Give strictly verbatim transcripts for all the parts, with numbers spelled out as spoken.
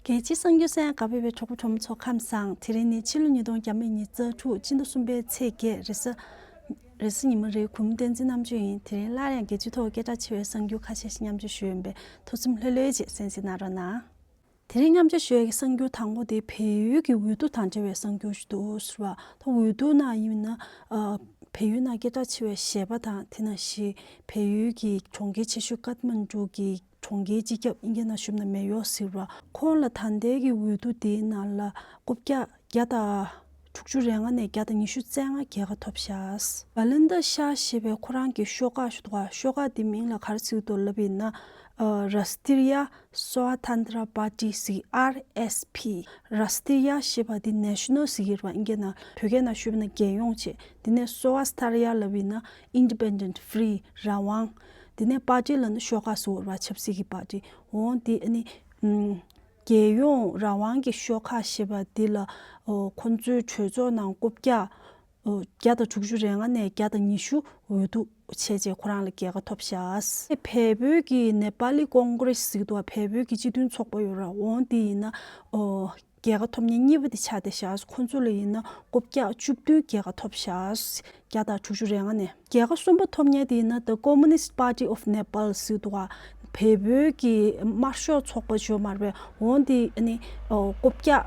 རྒྱལ་སྤྱིའི་གསར་འགྱུར་གསན་གནང་ག་བའི་གྲོགས་པོ་གྲོགས་མོ་ཚོ་ཁམས་བཟང་། དེ་རིང་ནི་ཕྱི་ལོ་ཉིས་སྟོང་ཉི་ཤུ་རྩ་དྲུག་སྤྱི་ཟླ་གསུམ་པའི་ཚེས་བརྒྱད་རེས་གཟའ་རེས་གཟའ་ཉི་མ་རེད། གུས་མོ་བསྟན་འཛིན་རྣམ་དཔྱོད་ཡིན། དེ་རིང་སླར་ཡང་རྒྱལ་སྤྱིའི་ཐོག་སྐད་གྲགས་ཆེ་བའི་གསར་འགྱུར་ཁ་ཤས་ཤིག་མཉམ་སྤྱོད་ཞུ་ཡིན་པས་ཐུགས་སེམས་ལྷོད་ལྷོད་བྱས་གསན་གཟིགས་གནང་རོགས་གནང་། དེ་རིང་མཉམ་སྤྱོད་ཞུ་ཡས་ཀྱི་གསར་འགྱུར་དང་པོ་དེ་བལ་ཡུལ་གྱི་འོས་བསྡུ་དང་འབྲེལ་བའི་གསར་འགྱུར་ཞིག་འདུག་ཟེར་བ། ད་འོས་བསྡུ་ནང་ཡིན་ན་ཨ་བལ་ཡུལ་ནང་སྐད་གྲགས་ཆེ་བའི་གཞས་པ་དང་དེ་ནང་བཞིན་བལ་ཡུལ་གྱི་གྲོང་ཁྱེར་ཆེ་ཤོས་ཀཏ་མན་ཌུ་གི་གྲོང་ཁྱེར་སྤྱི་ཁྱབ་ཨིན་སྐད་ནང་ཞུས་ན་མེ་ཡོར་ཟེར་བ། ཁོང་ལ་ད་ལྟའི་གི་འོས་བསྡུ་དེའི་ནང་ལ་རྐུབ་བཀྱག་བརྒྱ་དང་དྲུག་ཅུ་རེ་ལྔ་ནས་བརྒྱ་དང་ཉི་ཤུ་རྩ་ལྔ་རྒྱལ་ཁ་ཐོབ་ཤག་བ་ལིན་ད་ཤ་ཞེས་པའི་ཁོ་རང་གི་ཤོག་ཁག་ཞིག་འདུག་ག་ཤོག་ཁག་དེ་མིང་ལ་ག་རེ་ཟེར་འདུག་ལབ་ཡིན་ན། ཨ་རཱས་ཏྲི་ཡ་སྭ་ཐན་ཏྲ་པར་ཊི་ཟེར། ཨར་ཨེས་པི། རཱས་ཏྲི་ཡ་ཞེས་པ་དེ་ནེ་ཤ་ནལ་ཟེར་གྱི་རེད་བ། ཨིན་སྐད་ནང་བོད་སྐད་ནང་ཞུས་པ་ན་རྒྱལ་ཡོངས་བྱས། དེ་ནས་སྭ་ཐན་ཏྲ་ཡ་ལབ་ཡིན་ན་ཨིན་ཌི་པེན་ཌེན་ཊི། ཧྥི་རི། རང་དབང་། དེ་ནས་པར་ཊི་ལབ་ན་ཤོག་ཁག་ཟེར་བ་རེད་བ། ཆབ་སྲིད་ཀྱི་པར་ཊི། འོ་དེ་ཨ་ནི་ཨམ། རྒྱལ་ཡོངས་རང་དབང་གི་ཤོག་ཁག་ཞེས་པ་འདི་ལ་ཨོ་ཁོ་ཚོའི་གྲོས་ཚོགས་ནང་རྐུབ་བཀྱག་ཨོ་བརྒྱ་དང་དྲུག་ཅུ་རེ་ལྔ་ནས་བརྒྱ་དང་ཉི་ཤུ་འོས་བསྡུ་བྱས་རྗེས་ཁོ་རང་ལ་རྒྱལ་ཁ་ཐོབ་ཤག་བལ་བོད་ཀྱི་ནེ་པ་ལི་ཀོང་གྲེས་ཟེར་གྱི་འདུག་བ། བལ་བོད་ཀྱི་སྤྱི་མཐུན་ཚོགས་པ་ཡོད་ར། འོ་འདི་ཡིན་ན་ཨོ་རྒྱལ་ཁ་ཐོབ་མཁན་གཉིས་པ་དེ་ཆགས་བསྡད་ཤག་ཁོ་ཚོ་ལ་ཡིན་ན་རྐུབ་བཀྱག་བཅུ་བདུན་རྒྱལ་ཁ་ཐོབ་ཤག་བརྒྱ་དང་དྲུག་ཅུ་རེ་ལྔ་ནས། རྒྱལ་ཁ་གསུམ་པ་ཐོབ་མཁན་དེ་ཡིན་ན་The Communist Party of Nepal ཟེར་འདུག་ག་བལ་བོད་ཀྱི་དམར་ཤོག་ཚོགས་པ་ཞོ་མར་བས། འོ་འདི་ཨ་ནི་ཨོ་རྐུབ་བཀྱག་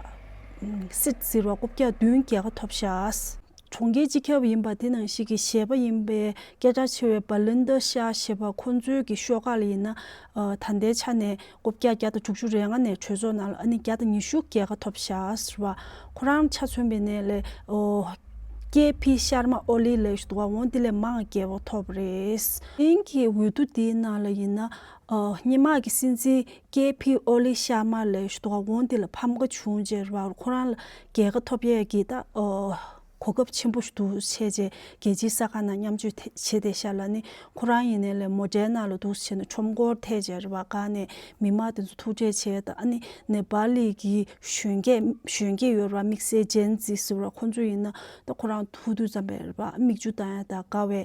སིཊ་ཟེར་བ་རྐུབ་བཀྱག་བདུན་རྒྱལ་ཁ་ཐོབ་ཤག་གྲོང་ཁྱེར་སྤྱི་ཁྱབ་ཡིན་པ་དེ་ནང་བཞིན་གྱི་གཞས་པ་ཡིན་པའི་སྐད་གྲགས་ཆེ་བའི་བ་ལིན་ད་ཤ་ཞེས་པ་ཁོང་ཚོའི་གི་ཤོག་ཁག་ལ་ཡིན་ན་ཨ་ད་ལྟའི་ཆ་ནས་རྐུབ་བཀྱག་བརྒྱ་དང་དྲུག་ཅུ་རེ་ལྔ་ནས་གྲོས་ཚོགས་ནང་ལ་ཨ་ནི་བརྒྱ་དང་ཉི་ཤུ་རྒྱལ་ཁ་ཐོབ་ཤག་ཟེར་བ། ཁོ་རང་ཆ་མཚོན་པའི་ནས་ལས་ཨོ་ཀེ་ཕི་ཤར་མ་ཨོ་ལི་ལས་ཞུ་དུ་བ་འོང་དེ་ལས་མང་རྒྱལ་བ་ཐོབ་རེད། དེང་གི་འོས་བསྡུ་དེའི་ནང་ལ་ཡིན་ན་ཨོ་སྔོན་མ་གི་སྲིད་འཛིན་ཀེ་ཕི་ཨོ་ལི་ཤར་མ་ལས་ཞུ་དུ་བ་འོང་དེ་ལ་ཕམ་ཁ་བྱུང་རྗེས་ར་ཁོ་རང་ལ་རྒྱལ་ཁ་ཐོབ་ཡས་ཀྱི་ད་ཨོ་གོ་སྐབས་ཆེན་པོ་ཞིག་འདུག་བྱས་རྗེས་རྒྱལ་སྤྱིའི་གསར་ཁང་ནང་མཉམ་སྤྱོད་བྱས་བསྡད་ཤག་ལ་ནི། ཁོ་རང་ཡིན་ནའི་ལས་མོ་ཊའི་ནང་ལ་འདུག་བྱས་ནས་ཁྲོམ་སྐོར་ཐད་བྱས་རེད་བ། གང་ནས་མི་མང་དེ་ཚོ་ཐུག་འཕྲད་བྱས་ད་ཨ་ནི་ནེ་པ་ལི་གི་གཞོན་སྐྱེས་གཞོན་སྐྱེས་ཡོད་རེད་བ། དམིགས་བསལ་ཇེན་ཛི་ཟེར་བ་ཁོ་ཚོ་ཡིན་ན་ད་ཁོ་རང་ཐུག་དུས་ཙམ་པས་རེད་བ། མིག་ཆུ་བཏང་ཡ་ད་དགའ་བའི་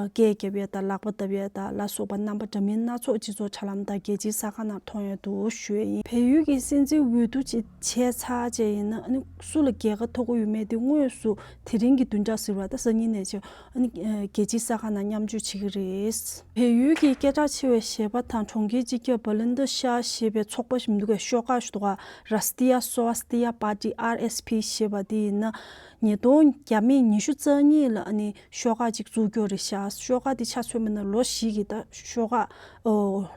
སྐད་རྒྱབ་ཡ་ད་ལག་པ་བརྡབ་ཡ་ད་ལ་སོགས་པ་རྣམ་པ་འདྲ་མིན་སྣ་ཚོགས་སྤྱི་ཚོགས་དྲ་ལམ་དང་རྒྱལ་སྤྱིའི་གསར་ཁང་ནང་མཐོང་ཡ་འདུག་ཞུ་ཡ་ཡིན། བལ་ཡུལ་གྱི་སྲིད་འཛིན་འོས་བསྡུ་ཅིག་བྱས་ཚར་རྗེས་ཡིན་ན་ཨ་ནི་སུ་ལ་རྒྱལ་ཁ་ཐོབ་ཀྱི་ཡོད་མེད་དེ་དངོས་སུ་དེ་རིང་གི་བདུན་ཕྲག་ཟེར་བ་ད་སང་ཉིན་ནས་ཆེ། ཨ་ནི་རྒྱལ་སྤྱིའི་གསར་ཁང་ནང་མཉམ་སྤྱོད་བྱེད་ཀྱི་རེད། བལ་ཡུལ་གྱི་སྐད་གྲགས་ཆེ་བའི་གཞས་པ་དང་གྲོང་ཁྱེར་སྤྱི་ཁྱབ་བ་ལིན་ད་ཤ་ཞེས་པའི་ཚོགས་པ་ཞིག་འདུག་གས། ཤོག་ཁག་ཞིག་འདུག་ག་རཱས་ཏྲི་ཡ་སྭ་སྟི་ཡ་པར་ཏི་ཨར་ཨེས་པི་ཞེས་པ་དེ་ཡིན་ན་ཉིས་སྟོང་བརྒྱ་མེད་ཉི་ཤུ་རྩ་གཉིས་ལ་ཨ་ནི་ཤོག་ཁག་ཅིག་བཙུགས་ཀྱི་ཡོད་རེད་ཤག་ཤོག་ཁག་དེ་ཆ་མཚོན་པ་ན་ལོ་བཞི་གི་ད་ཤོག་ཁག་ཨོ།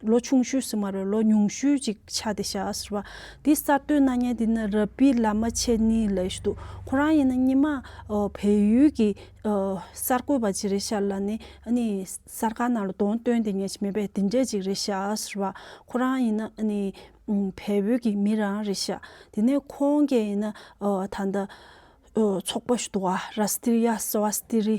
ལོ་ཆུང་ཤོས་ཟེར་མ་རེད། ལོ་ཉུང་ཤོས་ཅིག་ཆགས་བསྡད་ཤག་ཟེར་བ། འདི་གསར་གཏོད་གནང་མཁན་འདི་ནི་ར་པི་ལ་མ་ཆེ་ནི་ལབ་ཞིག་འདུག་ཁོ་རང་ཡིན་ན་སྔོན་མ་ཨ་བལ་ཡུལ་གྱི་ཨ་གསར་འགོད་པ་ཅིག་རེད་ཤག་ལབ་ནས་ཨ་ནི་གསར་ཁང་ནང་ལ་གདོང་སྟོན་བསྡད་མཁན་ཅིག་མེད་པས་དེ་འདྲས་ཅིག་རེད་ཤག་ཟེར་བ། ཁོ་རང་ཡིན་ན་ཨ་ནི་ཨམ་བལ་པོའི་གི་མི་རང་རེད་ཤག་དེ་ནས་ཁོང་གིས་ཡིན་ན་ཨ་ད་ལྟ་ཨ་ཚོགས་པ་ཞིག་འདུག་ག་རཱས་ཏྲི་ཡ་སྭ་སྟི་རི།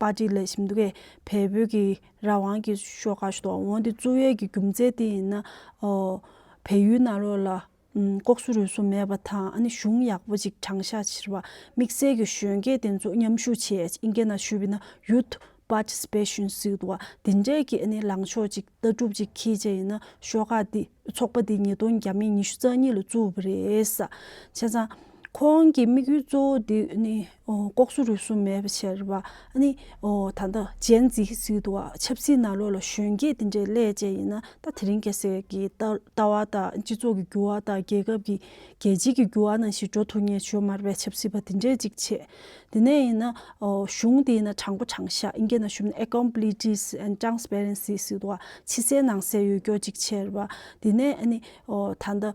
པར་ཏི་ལབ་བཞིན་འདུག་གས། བལ་པོའི་གི་རང་དབང་གི་ཤོག་ཁག་ཞིག་འདུག་འོན་ཏེ་བཙུགས་ཡས་ཀྱི་རྒྱུ་མཚན་དེ་ཡིན་ན་ཨོ་བལ་ཡུལ་ནང་ལོགས་ལ་ཨམ་ལྐོག་ཟ་རུལ་སུངས་མེད་པ་དང་ཨ་ནི་གཞུང་ཡག་པོ་ཅིག་དྲང་གཞག་བྱེད་པ། དམིགས་བསལ་གྱི་གཞོན་སྐྱེས་དེ་ཚོ་མཉམ་ཞུགས་བྱས། ཨིན་སྐད་ནང་ཞུས་པ་ཡིན་ན་ཡུཐ་པར་ཊི་སི་པེ་ཤན་ཟེར་གྱི་འདུག་བ། དེ་འདྲས་ཀྱི་ཨ་ནི་ལངས་ཕྱོགས་ཅིག་ལྟ་གྲུབ་ཅིག་འཁྱེར་བྱས་ཡིན་ན་ཤོག་ཁག་འདི་ཚོགས་པ་འདི་ཉིས་སྟོང་བརྒྱ་མེད་ཉི་ཤུ་རྩ་གཉིས་ལ་བཙུགས་པ་རེད་ས། བྱས་ཙང་། ཁོང་གི་དམིགས་ཡུལ་གཙོ་བོ་དེ་ནི་ཨོ་ལྐོག་ཟ་རུལ་སུངས་མེད་པ་བྱས་རེད་བ། ཨ་ནི་ཨོ་ད་ལྟ་ཇེན་ཛི་ཟེར་གྱི་འདུག་བ། ཆབ་སྲིད་ནང་ལོགས་ལ་གཞོན་སྐྱེས་དེ་འདྲས་སླེབས་བྱས་ཡིན་ན་ད་དེ་རིང་ཁ་སང་གི་ལྟ་ལྟ་བ་དང་སྤྱི་ཚོགས་ཀྱི་འགྱུར་བ་དང་རྒྱལ་ཁབ་ཀྱི་རྒྱལ་སྤྱི་གི་འགྱུར་བ་ནང་བཞིན་འགྲོ་ཐུབ་མཁན་ཞིག་ཡོད་མ་རེད་པས། ཆབ་སྲིད་པ་དེ་འདྲས་ཅིག་བྱས། དེ་ནས་ཡིན་ན་ཨོ་གཞུང་དེ་ཡིན་ན་དྲང་པོ་དྲང་བཞག་ཨིན་སྐད་ནང་ཞུས་ན་accountabilities and transparency ཟེར་གྱི་འདུག་བ། ཕྱི་གསལ་ནང་གསལ་ཡོད་རྒྱུ་ཅིག་བྱས་རེད་བ། དེ་ནས་ཨ་ནི་ཨོ་ད་ལྟ།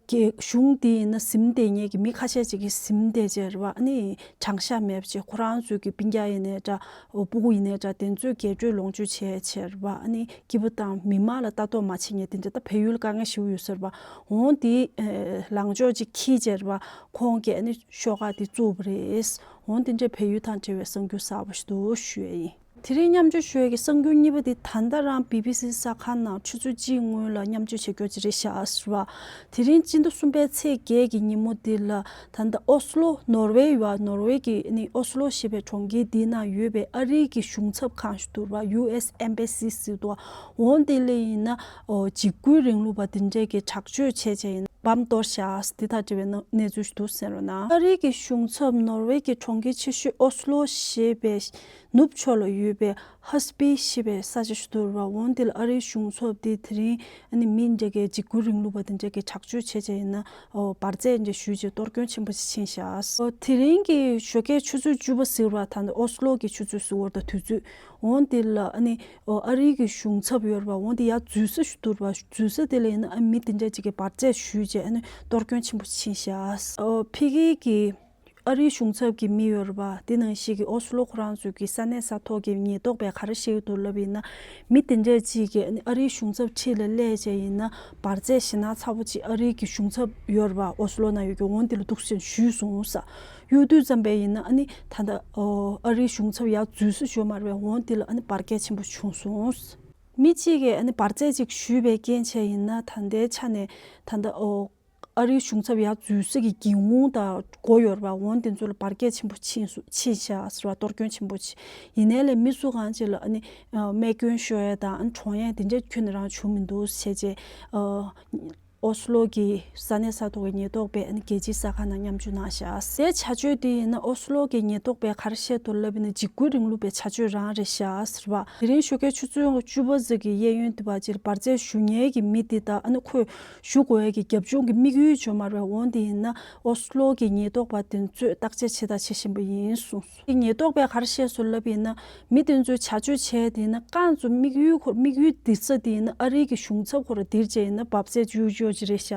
གི་གཞུང་དེ་ཡིན་ན་ཟིན་བསྡད་མཁན་གྱི་མི་ཁ་ཤས་ཅིག་གིས་ཟིན་བསྡད་བྱས་རེད་བ། ཨ་ནི་དྲང་གཞག་མེད་པ་བྱས་ཁོ་རང་ཚོའི་གི་སྤུན་ཀྱག་ཡིན་ནའི་འདྲ་ཨོ་སྤུ་གུ་ཡིན་ནའི་འདྲ་དེ་ཚོས་རྒྱས་སྤྲོས་ལོངས་སྤྱོད་བྱས་བྱས་རེད་བ། ཨ་ནི་སྐྱིད་པོ་དང་མི་མང་ལ་ལྟ་རྟོག་མ་བྱེད་མཁན་དེ་འདྲ་ད་བལ་ཡུལ་དཀའ་ངལ་ཞེ་པོ་ཡོད་ས་རེད་བ། འོང་དེ་ཨེ་ལངས་ཕྱོགས་ཅིག་འཁྱེར་བྱས་རེད་བ། ཁོང་གིས་ཨ་ནི་ཤོག་ཁག་དེ་བཙུགས་པ་རེད། འོང་དེ་འདྲ་བལ་ཡུལ་དང་འབྲེལ་བའི་གསར་འགྱུར་གསར་པ་ཞིག་འདུག་ཞུ་ཡ་ཡིན། དེ་རིང་མཉམ་སྤྱོད་ཞུ་ཡས་ཀྱི་གསར་འགྱུར་གཉིས་པ་དེ་ད་ལྟ་རང་བི་བི་སི་གསར་ཁང་ནང་ཆུ་ཚོད་གཅིག་སྔོན་ལ་མཉམ་སྤྱོད་བྱེད་རྒྱུ་ཅིག་རེད་ཤག་ཟེར་བ། དེ་རིང་སྤྱི་ཟླ་གསུམ་པའི་ཚེས་བརྒྱད་ཀྱི་ཉིན་མོ་འདི་ལ་ད་ལྟ་ཨོ་སི་ལོ་ནོར་ཝེ་ཡོད་པ། ནོར་ཝེ་གི་ནི་ཨོ་སི་ལོ་ཞེས་པའི་གྲོང་ཁྱེར་འདི་ན་ཡོད་པའི་ཨ་རི་གི་གཞུང་ཚབ་ཁང་ཞིག་འདུག་པ། ཡུ་ཨེ་སི་ཨེམ་བེ་སི་ཟེར་འདུག་པ། འོ་འདི་ལ་ཡིན་ན་ཨོ་འཇིགས་སྐུལ་རིང་ལུགས་པ་འདི་འདྲས་ཀྱི་དྲག་སྤྱོད་བྱས་བྱས་ཡིན་ན་བམ་གཏོར་བཞག་འདི་དང་འབྲེལ་བའི་གནས་ཚུལ་ཞིག་འདུག་ཟེར་རོ་ན། ཨ་རི་གི་གཞུང་ཚབ་ནོར་ཝེ་གི་གྲོང་ཁྱེར་ཆེ་ཤོས་ཨོ་སི་ལོ་ཞེས་པའི་ནུབ་ཕྱོགས་ལ་ཡོད་པའི་ཧ་སི་པི་ཞེས་པའི་ས་ཆ་ཞིག་འདུག་པ། འོ་འདི་ལ་ཨ་རིའི་གཞུང་ཚབ་དེ་དེ་རིང་ཨ་ནི་མི་འདྲ་གའི་འཇིགས་སྐུལ་རིང་ལུགས་པ་དེ་འདྲ་གི་དྲག་སྤྱོད་བྱས་བྱས་ཡིན་ན་ཨོ་འབར་རྫས་འདྲ་ཞུས་བྱས་གཏོར་སྐྱོན་ཆེན་པོ་ཞིག་ཕྱིན་བཞག་ཨོ་དེ་རིང་གི་ཞོགས་ཀའི་ཆུ་ཚོད་བཅུ་པ་ཟེར་བ་ད་ནི་ཨོ་སི་ལོ་གི་ཆུ་ཚོད་ཟེར་བ་དང་དུས་ཚོད། འོ་འདི་ལ་ཨ་ནི་ཨོ་ཨ་རིའི་གི་གཞུང་ཚབ་ཡོད་པ། འོ་འདི་ཡར་འཛུལ་ས་ཞིག་འདུག་པ། འཛུལ་ས་དེ་ལ་ཡིན་ན་ཨ་མི་དེ་འདྲ་ཅིག་གི་འབར་རྫས་ཞུས་བྱས་ཨ་ནི་གཏོར་སྐྱོན་ཆེན་པོ་ཕྱིན་བཞག་ཨོ་ཕ་གི་གི་ཨ་རིའི་གཞུང་ཚབ་ཀྱི་མི་ཡོད་རེད་པ། དེ་ནང་བཞིན་གྱི་ཨོ་སི་ལོ་ཁོ་རང་ཚོའི་གི་ས་གནས་ས་ཐོག་གི་ཉེན་རྟོག་པས་ག་རེ་བཤད་ཀྱི་འདུག་ལབ་ཡིན་ན། མི་དེ་འདྲས་ཅིག་གིས་ཨ་རིའི་གཞུང་ཚབ་འཁྲིས་ལ་སླེབས་བྱས་ཡིན་ན་འབར་རྫས་ཞེད་སྣང་ཚ་པོ་ཅིག་ཨ་རིའི་གི་གཞུང་ཚབ་ཡོད་རེད་པ། ཨོ་སི་ལོ་ནང་ཡོད་ཀྱི་འོ་འདི་ལ་འདུག་སེ་ཞུས་སོང་ཟེར། གཡུག་དུས་ཙམ་པས་ཡིན་ན་ཨ་ནི་ད་ལྟ་ཨོ་ཨ་རིའི་གཞུང་ཚབ་ཡར་འཛུལ་ས་ཡོད་མ་རེད་པས། འོ་འདི་ལ་ཨ་ནི་འབར་གས་ཆེན་པོ་བྱུང་སོང་ཟེར། མི་གཅིག་གིས་ཨ་ནི་འབར་རྫས་ཅིག་ཞུས་པའི་རྐྱེན་བྱས་ཡིན་ན་ད་ལྟའི་ཆ་ནས་ད་ལྟ་ཨོ། ཨ་རིའི་གཞུང་ཚབ་ཡར་འཛུལ་ས་གི་འགན་དབང་དང་སྒོ་ཡོད་རེད་པ། འོ་འདི་ཚོ་ལ་འབར་གས་ཆེན་པོ་ཕྱིན་སོང་ཕྱིན་ཤག་ཟེར་བ། གཏོར་སྐྱོན་ཆེན་པོ་ཕྱིན། ཡིན་ནའི་ལས་མི་སུ་གང་ཅིག་ལ་ཨ་ནི་རྨས་སྐྱོན་ཤོར་ཡས་དང་ཨ་ནི་གྲོངས་ཡས་དེ་འདྲ་ཁྱོན་ནས་རང་བྱུང་མི་འདུག་བྱས་རྗེས་ཨོ་སི་ལོ་གི་ས་གནས་ས་ཐོག་གི་ཉེན་རྟོག་པས་ཨ་ནི་རྒྱལ་སྤྱིའི་གསར་ཁང་ནང་མཉམ་སྤྱོད་གནང་ཤག་དེའི་བྱ་སྤྱོད་དེ་ཡིན་ན་ཨོ་སི་ལོ་གི་ཉེན་རྟོག་པས་ག་རེ་བཤད་འདུག་ལབ་ཡིན་ན་འཇིགས་སྐུལ་རིང་ལུགས་པའི་བྱ་སྤྱོད་རང་རེད་ཤག་ཟེར་བ། དེ་རིང་ཞོགས་ཀའི་ཆུ་ཚོད་བཅུ་པ་ཙམ་གྱི་གཡས་གཡོན་དེ་བར་ཅིག་འབར་རྫས་ཞུ་མཁན་གྱི་མི་དེ་དང་ཨ་ནི་ཁོས་ཞུ་དགོས་ཡས་ཀྱི་རྒྱབ་ལྗོངས་ཀྱི་དམིགས་ཡུལ་ཡོད་མ་རེད། འོ་འདི་ཡིན་ན་ཨོ་སི་ལོ་གི་ཉེན་རྟོག་པ་དེ་ཚོས་བརྟག་དཔྱད་བྱེད་དང་བྱེད་བཞིན་པ་ཡིན་གསུངས་སོང་། ཉེན་རྟོག་པས་ག་རེ་བཤད་སོང་ལབ་ཡིན་ན། མི་དེ་ཚོས་བྱ་སྤྱོད་བྱས་དེ་ཡིན་ན་རྐང་ཚོ་དམིགས་ཡུལ་ཁོ་དམིགས་ཡུལ་དེ་ས་དེ་ཡིན་ན་ཨ་རིའི་གི་གཞུང་ཚབ་ཁོ་ར་དེར་བྱས་ཡིན་ན་འབབ་ཚད་ཅིག་ཡོད་ཅིག་རེད་ཤག་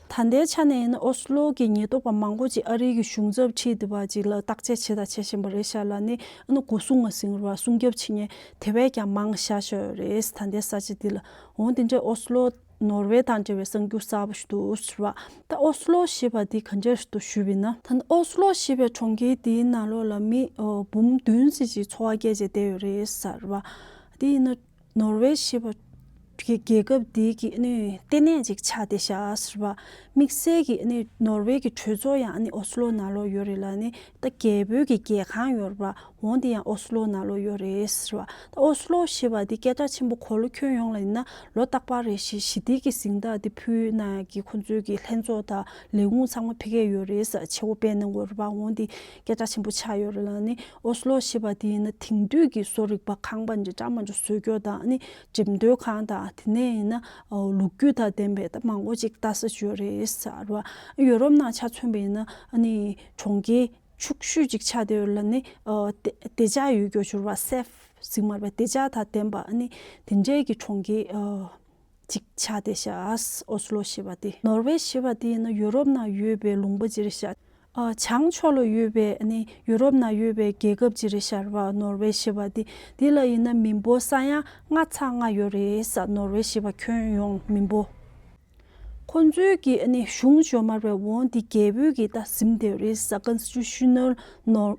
ད་ལྟའི་ཆ་ནས་ཡིན་ན་ཨོ་སི་ལོ་གི་ཉེན་རྟོག་པ་མང་པོ་ཅིག་ཨ་རིའི་གི་གཞུང་ཚབ་ཁྲིད་དེ་བ་ཅིག་ལ་བརྟག་དཔྱད་བྱེད་དང་བྱེད་བཞིན་པ་རེད་ཤག་ལབ་ནི་ཨ་ནི་སྒོ་སྲུང་ང་ཟིང་ར་སྲུང་སྐྱོབ་བྱེད་མཁན་དེ་བས་ཀྱང་མང་ཤག་ཤག་ཡོད་རེད། ད་ལྟའི་ས་ཆ་འདི་ལ་འོ་དེ་འདྲའི་ཨོ་སི་ལོ་ནོར་ཝེ་དང་འབྲེལ་བའི་གསར་འགྱུར་གསར་པ་ཞིག་འདུག་ཟེར་བ། ད་ཨོ་སི་ལོ་ཞེས་པ་འདི་ག་འདྲས་ཞིག་འདུག་ཞུས་པ་ཡིན་ན། ད་ནི་ཨོ་སི་ལོ་ཞེས་པའི་གྲོང་ཁྱེར་འདིའི་ནང་ལོགས་ལ་མི་འབུམ་བདུན་ཙམ་ཅིག་འཚོ་བ་སྐྱེལ་བྱས་བསྡད་ཡོད་རེད་ཟེར་བ། དེ་ཡིན་ན། ནོར་ཝེ་ཞེས་པ་གི་རྒྱལ་ཁབ་འདི་གི་ཨ་ནི་ལྟེ་གནས་ཅིག་ཆགས་བསྡད་ཤག་ཟེར་བ། དམིགས་བསལ་གྱི་ཨ་ནི་ནོར་ཝེ་གི་གྲོས་ཚོགས་ཡང་ཨ་ནི་ཨོ་སི་ལོ་ནང་ལོགས་ཡོད་རེད་ལབ་ནི། ད་རྒྱལ་པོའི་གི་རྒྱལ་ཁང་ཡོད་རེད་པ། འོ་འདི་ཡང་ཨོ་སི་ལོ་ནང་ལོགས་ཡོད་རེད་ཟེར་བ། ད་ཨོ་སི་ལོ་ཞེས་པ་འདི་སྐད་གྲགས་ཆེན་པོ་གོ་ལ་ཁྱོན་ཡོངས་ལ་ཡིན་ན་ལོ་རྟག་པར་རེ་བཞིན་ཞི་བདེ་གི་གཟེངས་རྟགས་འདི་ཕུལ་གནང་ཡག་གི་ཁོང་ཚོའི་གི་ལྷན་ཚོགས་དང་ལས་ཁུངས་ཚང་མ་ཕ་གིར་ཡོད་རེད་ཟེར། བྱེད་སྒོ་སྤེལ་གནང་གི་ཡོད་རེད་པ། འོ་འདི་སྐད་གྲགས་ཆེན་པོ་ཆགས་ཡོད་རེད་ལབ་ནི། ཨོ་སི་ལོ་ཞེས་པ་དེ་ཡིན་ན་དེང་དུས་ཀྱི་བཟོ་རིག་པ་ཁང་པ་འདྲ་འདྲ་མང་པོ་བཟོ་རྒྱུ་དང་ཨ་ནི་འགྲེམས་སྟོན་ཁང་དང་དེ་ནས་ཡིན་ན་ལོ་རྒྱུས་དང་ལྡན་པའི་ད་མང་པོ་ཅིག་ལྟ་ས་ཅིག་ཡོད་རེད་ཟེར་བ། ཡུ་རོབ་ནང་ཆ་མཚོན་པ་ཡིན་ན་ཨ་ནི་གྲོང་ཁྱེར་ཕྱུག་ཤོས་ཅིག་ཆགས་བསྡད་ཡོད་ལབ་ནི། བདེ་འཇགས་ཡོད་རྒྱུ་ཅིག་ཡོད་རེད་པ། སེབ་ཟེར་མ་རེད་པ། བདེ་འཇགས་དང་ལྡན་པ་ཨ་ནི་དེ་འདྲའི་གི་གྲོང་ཁྱེར་ཅིག་ཆགས་བསྡད་ཤག་ཨོ་སི་ལོ་ཞེས་པ་དེ། ནོར་ཝེ་ཞེས་པ་དེ་ཡིན་ན་ཡུ་རོབ་ནང་ཡོད་པའི་ལུང་པ་ཅིག་རེད་ཤག་ཨ། བྱང་ཕྱོགས་ལ་ཡོད་པའི་ཨ་ནི་ཡུ་རོབ་ནང་ཡོད་པའི་རྒྱལ་ཁབ་ཅིག་རེད་ཤག་རེད་པ། ནོར་ཝེ་ཞེས་པ་དེ། དེ་ལ་ཡིན་ན་མི་འབོར་ས་ཡ་ལྔ་ཚེག་ལྔ་ཡོད་རེད་ཟེར། ནོར་ཝེ་ཞེས་པ་ཁྱོན་ཡོངས་མི་འབོར། ཁོང་ཚོའི་གི་ཨ་ནི་གཞུང་ཅིག་ཡོད་མ་རེད་པ། འོ་འདི་རྒྱལ་པོའི་གི་ད་གཟིམ་བསྡད་ཡོད་རེད་ཟེར། Constitutional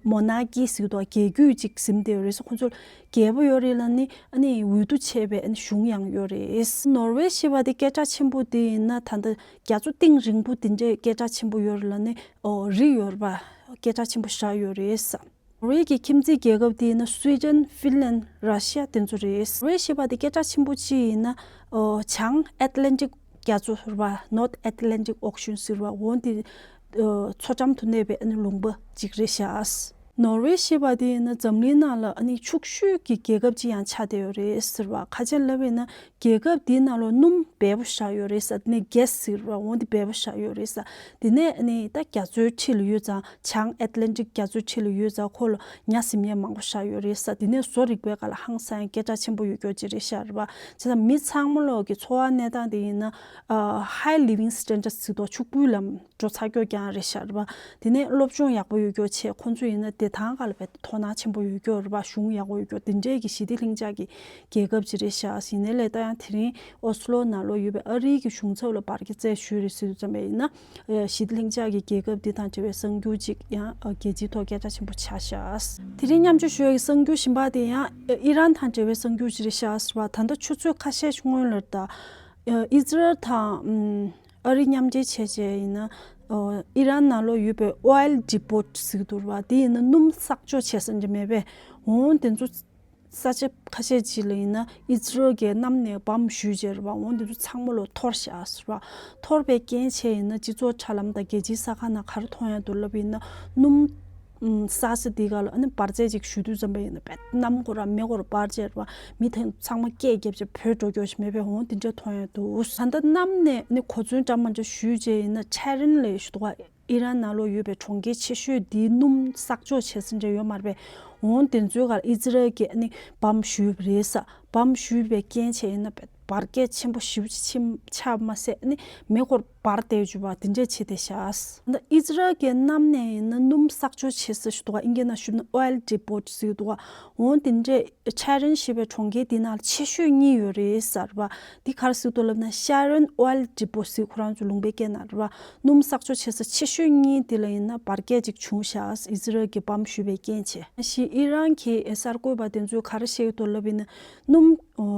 Monarchy ཟེར་གི་འདུག་རྒྱལ་བརྒྱུད་ཅིག་གཟིམ་བསྡད་ཡོད་རེད་ཟེར། ཁོང་ཚོ་རྒྱལ་པོ་ཡོད་རེད་ལབ་ནི། ཨ་ནི་འོས་བསྡུ་བྱས་པའི་ཨ་ནི་གཞུང་ཡང་ཡོད་རེད། ནོར་ཝེ་ཞེས་པ་དེ་སྐད་གྲགས་ཆེན་པོ་དེ་ཡིན་ན་ད་ལྟ་རྒྱ་མཚོ་གཏིང་རིང་པོ་དེ་འདྲའི་སྐད་གྲགས་ཆེན་པོ་ཡོད་རེད་ལབ་ནི། ཨོ་རི་ཡོད་རེད་པ། སྐད་གྲགས་ཆེན་པོ་ཞེ་དྲག་ཡོད་རེད། ནོར་ཝེ་གི་ཁྱིམ་མཚེས་རྒྱལ་ཁབ་དེ་ཡིན་ན་སུའི་ཌེན། ཧྥིན་ལན། ར་ཤི་ཡ་དེ་ཚོ་རེད། ནོར་ཝེ་ཞེས་པ་དེ་སྐད་གྲགས་ཆེན་པོ་ཅིག་ཡིན་ན། ཨོ་བྱང་ཨེཊ་ལན་ཊིག་རྒྱ་མཚོ་རེད་པ། North Atlantic Ocean ཟེར་བ། འོ་འདི་མཚོ་འགྲམ་དུ་གནས་པའི་ཨ་ནི་ལུང་པ་ཅིག་རེད་ཤག་ནོར་ཝེ་ཞེས་པ་དེ་ཡིན་ན་འཛམ་གླིང་ནང་ལ་ཨ་ནི་ཕྱུག་ཤོས་ཀྱི་རྒྱལ་ཁབ་ཅིག་ཡང་ཆགས་བསྡད་ཡོད་རེད་ཟེར་བ། ག་རེ་ལབ་ཡིན་ན་རྒྱལ་ཁབ་དེའི་ནང་ལ་སྣུམ་འབེལ་པོ་བཞག་ཡོད་རེད་ཟེར། དེ་ནས་གྷེ་སི་ཟེར་བ། འོ་འདི་འབེལ་པོ་བཞག་ཡོད་རེད་ཟེར། དེ་ནས་ཨ་ནི་ད་རྒྱ་མཚོའི་འཁྲིས་ལ་ཡོད་ཙང་། བྱང་ཨེཊ་ལན་ཊིག་རྒྱ་མཚོའི་འཁྲིས་ལ་ཡོད་ཙང་ཁོ་ལ་ཉ་གཟིམ་ཡས་མང་པོ་བཞག་ཡོད་རེད་ཟེར། དེ་ནས་བཟོ་རིག་པའི་སྒང་ལ་ཧང་སང་སྐད་གྲགས་ཆེན་པོ་ཡོད་རྒྱུ་ཅིག་རེད་ཤག་རེད་པ། བྱས་ཙང་མི་ཚང་མ་ལོག་གི་འཚོ་བ་གནས་སྟངས་དེ་ཡིན་ན། ཨ། High Living Standards ཟེར་དུས་ཕྱུག་པོའི་ལམ་འགྲོ་ཚར་རྒྱུ་རྐྱང་རེད་ཤག་རེད་པ། དེ་ནས་སློབ་སྦྱོང་ཡག་པོ་ཡོད་རྒྱུ་བྱས། ཁོང་ཚོ་ཡིན་ན་ བདེ་ཐང་སྒང་ལ་དཔེ་དོ་སྣང་ཆེན་པོ་ཡོད་ཀྱི་ཡོད་རེད་པ། གཞུང་ཡག་པོ་ཡོད་ཀྱི་ཡོད། དེ་འདྲས་ཀྱི་ཞི་བདེ་ལྷིང་འཇགས་ཀྱི་རྒྱལ་ཁབ་ཅིག་རེད་ཤག་ཡིན་ནའི་ལས་ད་ཡང་དེ་རིང་ཨོ་སི་ལོ་ནང་ལོགས་ཡོད་པའི་ཨ་རིའི་གི་གཞུང་ཚབ་ལ་འབར་གས་རྩད་ཞུས་རེད་ཟེར་དུས་ཙམ་པ་ཡིན་ན། ཞི་བདེ་ལྷིང་འཇགས་ཀྱི་རྒྱལ་ཁབ་འདི་དང་འབྲེལ་བའི་གསར་འགྱུར་ཅིག་ཡང་རྒྱལ་སྤྱིའི་ཐོག་སྐད་གྲགས་ཆེན་པོ་ཆགས་ཤག་དེ་རིང་མཉམ་སྤྱོད་ཞུ་ཡག་གི་གསར་འགྱུར་གཞན་པ་དེ་ཡང་ཨི་རན་དང་འབྲེལ་བའི་གསར་འགྱུར་ཅིག་རེད་ཤག་ཟེར་བ། ད་ལྟ་ཆུ་ཚོད་ཁ་ཤས་སྔོན་ལ་ད་ཨི་ཟི་རལ་དང་ཨ་རི་མཉམ་འབྲེལ་བྱས་བྱས་ཡིན་ན་ཨི་རན་ནང་ལོགས་ཡོད་པའི་ཨོ་ཡལ་ཌི་པོར་ཊི་ཟེར་གྱི་འདུག་རེད་པ། དེ་ཡིན་ན་སྣུམ་གསོག་འཇོག་བྱེད་ས་འདྲ་མེད་པས། འོང་དེ་ཚོ་ས་ཆ་ཁ་ཤས་ཅིག་ལ་ཡིན་ན་ཨི་ཟི་རལ་གྱིས་གནམ་ནས་བམ་གཞུས་བྱས་རེད་པ། འོང་དེ་ཚོ་ཚང་མ་ལོ་འཐོར་བཞག་ཟེར་བ། འཐོར་བའི་རྐྱེན་བྱས་ཡིན་ན་སྤྱི་ཚོགས་དྲ་ལམ་དང་རྒྱལ་སྤྱིའི་གསར་ཁང་ནང་ག་རེ་མཐོང་ཡག་འདུག་ལབ་ཡིན་ན། སྣུམ་ཨུམ་གསོག་ས་དེ་ག་ལ་ཨ་ནི་འབར་རྫས་ཅིག་གཞུས་དུས་ཙམ་པ་ཡིན་ན་དཔེ་གནམ་སྐོར་ར་མེ་སྐོར་འབར་བྱས་རེད་པ། མི་དེ་ཚང་མ་སྐད་བརྒྱབ་བྱས་བྲོས་འགྲོ་རྒྱུ་ཞིག་མེད་པས། འོང་དེ་འདྲ་མཐོང་ཡག་འདུག་ད་ལྟ་གནམ་ནས་ནི་གོ་མཚོན་འདྲ་མི་འདྲ་གཞུས་བྱས་ཡིན་ན་ཆ་རན་ལབ་ཡག་ཞིག་འདུག་ག་ཨི་རན་ནང་ལོགས་ཡོད་པའི་གྲོང་ཁྱེར་ཆེ་ཤོས་འདིའི་སྣུམ་གསོག་འཇོག་བྱེད་ས་འདྲ་ཡོད་མ་རེད་པས། འོང་དེ་ཚོའི་སྒང་ལ་ཨི་ཟི་རལ་གྱིས་ཨ་ནི་བམ་གཞུས་པ་རེད་ས། བམ་གཞུས་པའི་རྐྱེན་བྱས་ཡིན་ན་འབར་གས་ཆེན་པོ་ཞེ་པོ་ཅིག་ཕྱིན་ཆགས་མ་ཟད་ཨ་ནི་མེ་འཁོར་འབར་བསྡད་བཅུག་པ་དེ་འདྲས་བྱས་བསྡད་ཤག་ད་ཨི་ཟི་རལ་གྱི་གནམ་ནས་ཡིན་ན་སྣུམ་གསོག་འཇོག་བྱེད་ས་ཞིག་འདུག་ག་ཨིན་སྐད་ནང་ཞུས་ན་ཨོ་ཡལ་ཌི་པོར་ཊི་ཟེར་གྱི་འདུག་ག་འོང་དེ་འདྲས་ཆ་རན་ཞེས་པའི་གྲོང་ཁྱེར་འདི་ནང་ཆེ་ཤོས་གཉིས་ཡོད་རེད་ཟེར་བ། འདི་ག་རེ་ཟེར་འདུག་ལབ་ན་ཤ་རན་ཨོ་ཡལ་ཌི་པོ་ཟེར། ཁོ་རང་ཚོ་ལུང་པའི་སྐད་ནང་རེད་བ། སྣུམ་གསོག་འཇོག་བྱེད་ས་ཆེ་ཤོས་གཉིས་དེ་ལ་ཡིན་ན་འབར་གས་ཅིག་བྱུང་ཤག་ཨི་ཟི་རལ་གྱིས་བམ་གཞུས་པའི་རྐྱེན་བྱས། ཞིག་ཨི་རན་གྱི་གསར་འགོད་པ་དེ་ཚོས་ག་རེ་བཤད་ཀྱི་འདུག་ལབ་ཡིན་ན། སྣུམ་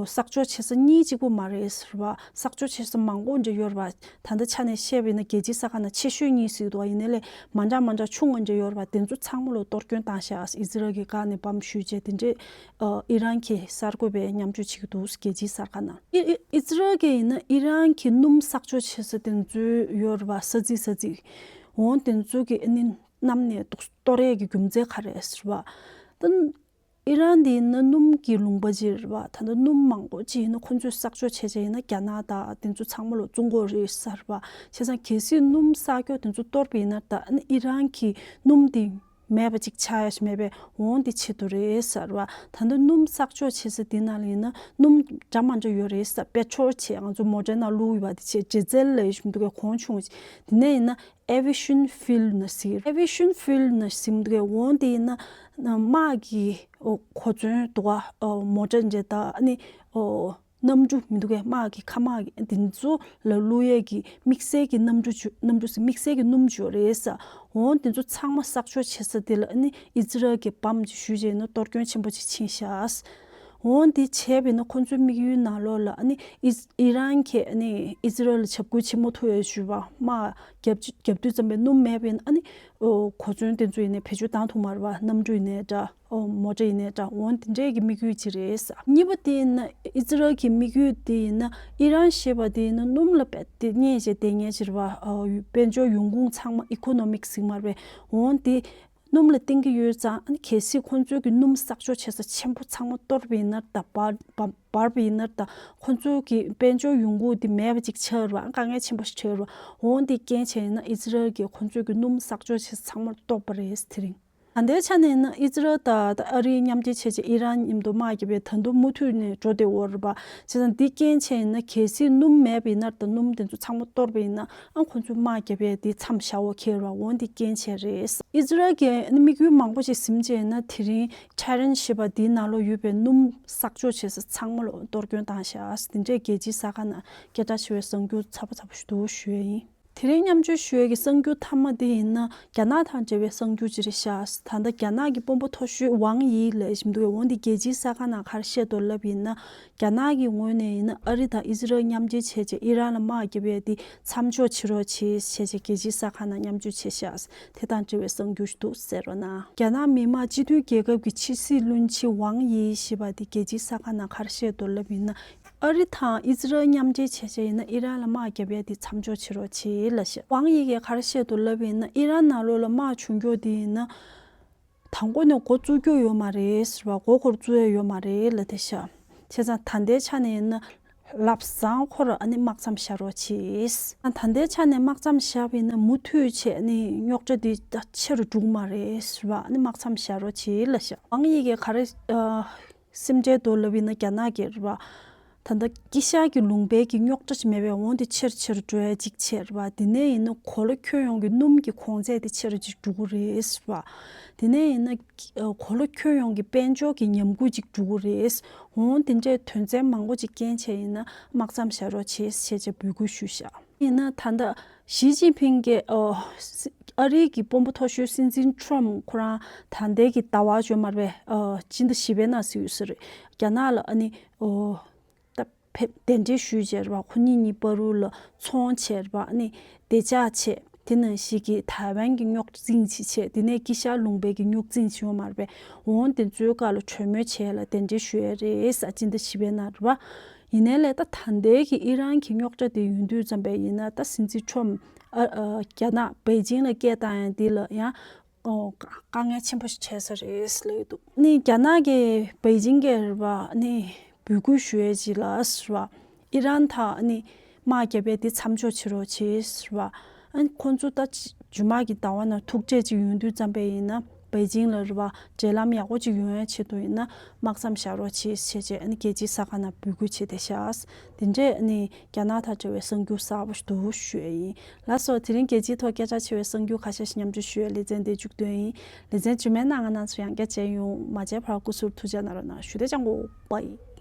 གསོག་འཇོག་བྱེད་ས་གཉིས་གཅིག་པོ་མ་རེད་ཟེར་བ། གསོག་འཇོག་བྱེད་ས་མང་པོ་འདྲ་ཡོད་རེད་བ། ད་ལྟ་ཆ་ནས་བཤད་པ་ཡིན་ན་རྒྱལ་སྤྱིའི་གསར་ཁང་ནང་ཆེ་ཤོས་གཉིས་ཟེར་གྱི་འདུག་བ། ཡིན་ནའི་ལས་མ་འདྲ་མ་འདྲ་ཆུང་ངུ་འདྲ་ཡོད་རེད་བ། དེ་ཚོ་ཚང་མ་ལོ་གཏོར་སྐྱོན་བཏང་ཤག་ཨི་ཟི་རལ་གྱིས་བཀག་ནས་བམ་གཞུས་བྱས་དེ་འདྲས་ཨི་རན་གྱི་གསར་འགོད་པས་མཉམ་སྤྱོད་བྱེད་ཀྱི་འདུག་རྒྱལ་སྤྱིའི་གསར་ཁང་ནང་། ཨི་ཨི་ཨི་ཟི་རལ་གྱིས་ཡིན་ན་ཨི་རན་གྱི་སྣུམ་གསོག་འཇོག་བྱེད་ས་དེ་ཚོ་ཡོད་རེད་བ། ས་ཚིགས་ས་ཚིགས། འོང་དེ་ཚོ་གི་ཨ་ནི་གནམ་ནས་གཏོར་ཡས་ཀྱི་རྒྱུ་མཚན་ག་རེ་ཟེར་བ། ད་ཨི་རན་འདི་ཡིན་ན་སྣུམ་གྱི་ལུང་པ་ཅིག་རེད་བ། ད་ལྟ་སྣུམ་མང་པོ་ཅིག་ཡིན་ན་ཁོ་ཚོས་གསོག་འཇོག་བྱས་བྱས་ཡིན་ན་རྒྱ་ནག་དང་དེ་ཚོ་ཚང་མ་ལོ་བཙོང་གི་ཡོད་རེད་ཟེར་བ། བྱས་ཙང་གལ་སྲིད་སྣུམ་གསོག་འཇོག་དེ་ཚོ་གཏོར་བ་ཡིན་ན་ད་ཨི་རན་གྱི་སྣུམ་དེ་མེད་པ་ཅིག་ཆགས་ཡ་ཞིག་མེད་པས། འོང་དེ་ཆེད་དུ་རེད་ཟེར་བ། ད་ལྟ་སྣུམ་གསོག་འཇོག་བྱེད་ས་དེ་ནང་ལ་ཡིན་ན་སྣུམ་འདྲ་མ་འདྲ་ཡོད་རེད་ཟེར། པེ་ཊྲོལ་བྱས་ང་ཚོ་མོ་ཊའི་ནང་བླུགས་ཡོད་པ་དེ་བྱས། ཌི་ཟེལ་ལབ་ཡ་ཞིག་མི་འདུག་གས། གོང་ཆུང་བ་ཅིག་དེ་ནས་ཡིན་ན་ཨེ་བི་ཤན་ཧྥིལ་ནི་ཟེར། ཨེ་བི་ཤན་ཧྥིལ་ནི་ཟེར་མི་འདུག་གས། འོང་དེ་ཡིན་ན་དམག་གི་གོ་མཚོན་འདུག་ག་མོ་ཊ་འདྲ་དང་ཨ་ནི་གནམ་གྲུ་མི་འདུག་གས། དམག་གི་མཁའ་དམག་གི་དེ་ཚོ་ལ་བླུགས་ཡས་ཀྱི་དམིགས་བསལ་གྱི་གནམ་གྲུ་ཅིག་གནམ་གྲུ་ཟེར། དམིགས་བསལ་གྱི་སྣུམ་ཅིག་ཡོད་རེད་ཟེར། འོང་དེ་ཚོ་ཚང་མ་གསོག་འཇོག་བྱེད་ས་དེ་ལ་ཨ་ནི་ཨི་ཟི་རལ་གྱིས་བམ་ཅིག་གཞུས་བྱས་ཡིན་ན་གཏོར་སྐྱོན་ཆེན་པོ་ཅིག་ཕྱིན་ཤག་འོང་དེ་བྱས་པ་ཡིན་ན་ཁོ་ཚོའི་དམིགས་ཡུལ་ནང་ལོགས་ལ་ཨ་ནི་ཨི་ཨི་རན་གྱིས་ཨ་ནི་ཨི་ཟི་རལ་ལ་འཇབ་རྒོལ་བྱེད་མ་ཐུབ་ཡས་ཞུས་པ། དམག་རྒྱབ་རྒྱབ་དུས་ཙམ་པའི་སྣུམ་མེད་པ་ཡིན་ན་ཨ་ནི་གོ་མཚོན་དེ་ཚོ་ཡིན་ནའི་བེད་སྤྱོད་བཏང་ཐུབ་མ་རེད་བ། གནམ་གྲུ་ཡིན་ནའི་འདྲ། ཨོ་མོ་ཊ་ཡིན་ནའི་འདྲ། འོང་དེ་འདྲས་ཀྱི་དམིགས་ཡུལ་ཅིག་རེད་ཟེར། གཉིས་པ་དེ་ཡིན་ན་ཨི་ཟི་རལ་གྱི་དམིགས་ཡུལ་དེ་ཡིན་ན་ཨི་རན་ཞེས་པ་དེ་ཡིན་ན་སྣུམ་ལ་དཔེ་དེ་བརྙས་བྱས་བསྡད་མཁན་ཅིག་རེད་བ། ཨོ་དཔལ་འབྱོར་ཡོང་ཁུངས་ཚང་མ་ཨི་ཀོ་ནོ་མིག་ཟེར་མ་རེད། འོང་དེ་སྣུམ་ལ་བརྟེན་གྱི་ཡོད་ཙང་ཨ་ནི་གལ་སྲིད་ཁོང་ཚོའི་གི་སྣུམ་གསོག་འཇོག་བྱེད་ས་ཆེན་པོ་ཚང་མ་གཏོར་བ་ཡིན་ན་ད་འབར་འབར་འབར་བ་ཡིན་ན་ད་ཁོང་ཚོའི་གི་དཔལ་འབྱོར་ཡོང་ཁུངས་དེ་མེད་པ་ཅིག་ཆགས་རེད་བ། དཀའ་ངལ་ཆེན་པོ་ཞིག་འཕྲད་རེད་བ། འོང་དེ་རྐྱེན་བྱས་ཡིན་ན་ཨི་ཟི་རལ་གྱིས་ཁོང་ཚོའི་གི་སྣུམ་གསོག་འཇོག་བྱེད་ས་ཚང་མ་གཏོར་བ་རེད་དེ་རིང་། ད་ལྟའི་ཆ་ནས་ན་ཨི་ཟི་རལ་དང་ཨ་རིའི་མཉམ་འབྲེལ་བྱས་བྱས་ཨི་རན་མཉམ་དུ་དམག་རྒྱབ་པའི་ད་དུང་མུ་མཐུད་ནས་འགྲོ་བསྡད་ཡོད་རེད་པ། བྱས་ཙང་འདི་རྐྱེན་བྱས་ཡིན་ན་གལ་སྲིད་སྣུམ་མེད་པ་ཡིན་ན་དང་སྣུམ་དེ་ཚོ་ཚང་མ་གཏོར་བ་ཡིན་ན་ཨ་ཁོང་ཚོའི་དམག་རྒྱབ་པའི་འདི་མཚམས་བཞག་འོ་ཁེལ་ར། འོ་འདི་རྐྱེན་བྱས་རེད། ཨི་ཟི་རལ་གྱི་དམིགས་ཡུལ་མང་པོ་ཞིག་ཟིན་བྱས་ཡིན་ན་དེ་རིང་ཊེ་ཧེ་རན་ཞེས་པ་འདིའི་ནང་ལོགས་ཡོད་པའི་སྣུམ་གསོག་འཇོག་བྱེད་ས་ཚང་མ་ལོ་གཏོར་སྐྱོན་བཏང་ཤག་འདི་འདྲས་རྒྱལ་སྤྱིའི་གསར་ཁང་ནང་སྐད་གྲགས་ཆེ་བའི་གསར་འགྱུར་ཚ་པོ་ཚ་པོ་ཞིག་འདུག་ཞུ་ཡས་ཡིན། དེ་རིང་མཉམ་སྤྱོད་ཞུ་ཡས་ཀྱི་གསར་འགྱུར་མཐའ་མ་དེ་ཡིན་ན་རྒྱ་ནག་དང་འབྲེལ་བའི་གསར་འགྱུར་ཅིག་རེད་ཤག་ད་ལྟ་རྒྱ་ནག་གི་དཔོན་པོ་མཐོ་ཤོས་ཝང་དབྱི་ལབ་བཞིན་འདུག་འོན་ཏེ་རྒྱལ་སྤྱིའི་གསར་ཁང་ནང་ག་རེ་བཤད་འདུག་ལབ་ཡིན་ན། རྒྱ་ནག་གི་ངོས་ནས་ཡིན་ན་ཨ་རི་དང་ཨི་ཟི་རལ་མཉམ་འབྲེལ་བྱས་བྱས་ཨི་རན་ལ་དམག་རྒྱབ་ཡས་དེ་མཚམས་འཇོག་བྱེད་རོགས་བྱེད་ཞེས་བྱས་རྒྱལ་སྤྱིའི་གསར་ཁང་ནང་མཉམ་སྤྱོད་བྱས་ཤག་དེ་དང་འབྲེལ་བའི་གསར་འགྱུར་ཞིག་འདུག་གསན་རོགས་གནང་། རྒྱ་ནག་མི་དམངས་སྤྱི་འཐུས་རྒྱལ་ཁབ་ཀྱི་ཕྱི་སྲིད་བློན་ཆེན་ཝང་དབྱི་ཞེས་པ་དེ་རྒྱལ་སྤྱིའི་གསར་ཁང་ནང་ག་རེ་བཤད་འདུག་ལབ་ཡིན་ན། ཨ་རི་དང་ཨི་ཟི་རལ་མཉམ་འབྲེལ་བྱས་བྱས་ཡིན་ན་ཨི་རན་ལ་དམག་རྒྱབ་ཡས་དེ་མཚམས་འཇོག་བྱེད་རོགས་བྱེད་ལབ་བཤད། ཝང་དབྱི་གིས་ག་རེ་བཤད་འདུག་ལབ་ཡིན་ན་ཨི་རན་ནང་ལོགས་ལ་དམག་བྱུང་རྒྱུ་དེ་ཡིན་ན། དང་པོ་ནས་འགོ་བཙུགས་རྒྱུ་ཡོད་མ་རེད་ཟེར་བ། མགོ་འཁོར་བཙུགས་ཡས་ཡོད་མ་རེད་ལབ་བསྡད་ཤག་བྱས་ཙང་ད་ལྟའི་ཆ་ནས་ཡིན་ན་ལབ་བཟང་ཁོ་ར་ཨ་ནི་དམག་མཚམས་བཞག་རོགས་བྱེད། ད་ལྟའི་ཆ་ནས་དམག་མཚམས་བཞག་པ་ཡིན་ན་མུ་མཐུད་བྱས་ཨ་ནི་རྙོག་དྲ་འདི་ད་ཆེ་རུ་འགྲོ་གི་མ་རེད་ཟེར་བ། ཨ་ནི་དམག་མཚམས་བཞག་རོགས་བྱེད་ལབ་ཤག་ཝང་དབྱི་གིས་ག་རེ་ཨ་སེམས་ཁྲལ་འདུག་ལབ་ཡིན་ན་རྒྱ་ནག་གིས་རེད་བ། ད་ལྟ་དཀྱིལ་ཤར་གྱི་ལུང་པའི་གི་རྙོག་དྲ་ཅིག་མེད་པའི་འོང་དེ་ཆེར་ཆེར་འགྲོ་ཡ་ཅིག་བྱས་རེད་བ། དེ་ནས་ཡིན་ན་གོ་ལ་ཁྱོན་ཡོངས་ཀྱི་སྣུམ་གྱི་གོང་ཚད་དེ་ཆེར་ཅིག་འགྲོ་གི་རེད་བ། དེ་ནས་ཡིན་ན་གོ་ལ་ཁྱོན་ཡོངས་ཀྱི་དཔལ་འབྱོར་གྱི་ཉམས་རྒུད་ཅིག་འགྲོ་གི་རེད། འོང་དེ་འདྲའི་དོན་ཚན་མང་པོ་ཅིག་རྐྱེན་བྱས་ཡིན་ན་དམག་མཚམས་བཞག་རོགས་བྱེད་ཞེས་བྱས་འབོད་སྐུལ་ཞུས་བཞག་ཡིན་ན་ད་ལྟ་ཞི་ཅིན་ཕིང་གིས་ཨ་རིའི་གི་དཔོན་པོ་མཐོ་ཤོས་སྲིད་འཛིན་ཁྲོམ་ཁོ་རང་ད་ལྟའི་གི་ཟླ་བ་བཅོ་མར་བའི་སྤྱི་ཟླ་བཞི་པའི་ནང་ཟེར་ཡོད་ས་རེད། རྒྱ་ནག་ལ་ཨ་ནི་ད་ཕེབས་གདན་འདྲེན་ཞུས་བྱས་རེད་བ། ཁོ་གཉིས་གཉིས་བར་ལ་ཚོང་བྱས་རེད་བ། ཨ་ནི་བདེ་འཇགས་བྱས། དེ་ནང་བཞིན་གྱི་ཐའེ་ཝན་གྱི་རྙོག་འཛིང་ཅིག་བྱས། དེ་ནས་དཀྱིལ་ཤར་ལུང་པའི་གི་རྙོག་འཛིང་ཅིག་ཡོང་མ་རེད་པས། འོང་དེ་ཚོའི་སྐབས་ལ་གྲོས་མོལ་བྱས་ལ་གདན་འདྲེན་ཞུ་ཡས་རེད་ས་སྤྱི་ཟླ་བཞི་པའི་ནང་རེད་བ། ཡིན་ནའི་ལས་ད་ད་ལྟའི་གི་ཨི་རན་གྱི་རྙོག་དྲ་དེ་ཡོང་དུས་ཙམ་པས་ཡིན་ན་ད་སྲིད་འཛིན་ཁྲོམ་ཨ་ཨ་རྒྱ་ནག་པེ་ཅིང་ལ་སྐད་བཏང་ཡ་འདི་ལ་ཡང་ཨོ་དཀའ་ངལ་ཆེན་པོ་ཞིག་འཕྲད་ས་རེད་ལབ་འདུག་ནི་རྒྱ་ནག་གི་པེ་ཅིང་གི་རེད་བ། ནི་འབོད་སྐུལ་ཞུ་ཡས་ཅིག་ལ་ཟེར་བ། ཨི་རན་དང་ནི་དམག་རྒྱབ་ཡས་དེ་མཚམས་འཇོག་བྱེད་རོགས་བྱེད་ཟེར་བ། ཨ་ནི་ཁོང་ཚོ་ད་ཅི་རྗེས་མ་གི་ཟླ་བ་ནང་ཐུག་འཕྲད་ཅིག་ཡོང་དུས་ཙམ་པས་ཡིན་ན་པེ་ཅིང་ལ་རེད་བ། འབྲེལ་ལམ་ཡག་པོ་ཅིག་ཡོང་ཡས་ཆེད་དུ་ཡིན་ན་དམག་མཚམས་བཞག་རོགས་བྱེད་ཟེར་བྱས་ཨ་ནི་རྒྱལ་སྤྱིའི་གསར་ཁང་ནང་འབོད་སྐུལ་བྱས་བསྡད་ཤག་དེ་འདྲས་ཨ་ནི་རྒྱ་ནག་དང་འབྲེལ་བའི་གསར་འགྱུར་གསར་པ་ཞིག་འདུག་ཞུ་ཡས་ཡིན། ལགས་སོ། དེ་རིང་རྒྱལ་སྤྱིའི་ཐོག་སྐད་ཆ་ཆེ་བའི་གསར་འགྱུར་ཁ་ཤས་ཤིག་མཉམ་སྤྱོད་ཞུ་ཡས་ལེ་ཚན་འདི་མཇུག་བསྡུས་ཡིན། ལེ་ཚན་རྗེས་མའི་ནང་ང་རང་ཚོ་ཡང་བསྐྱར་མཇལ་ཡོང་། མ་མཇལ་བར་སྐུ་གཟུགས་ཐུགས་ཅག་གནང་རོགས་གནང་ཞུ། བདེ་ལེགས། བྱང་གོ་པའི།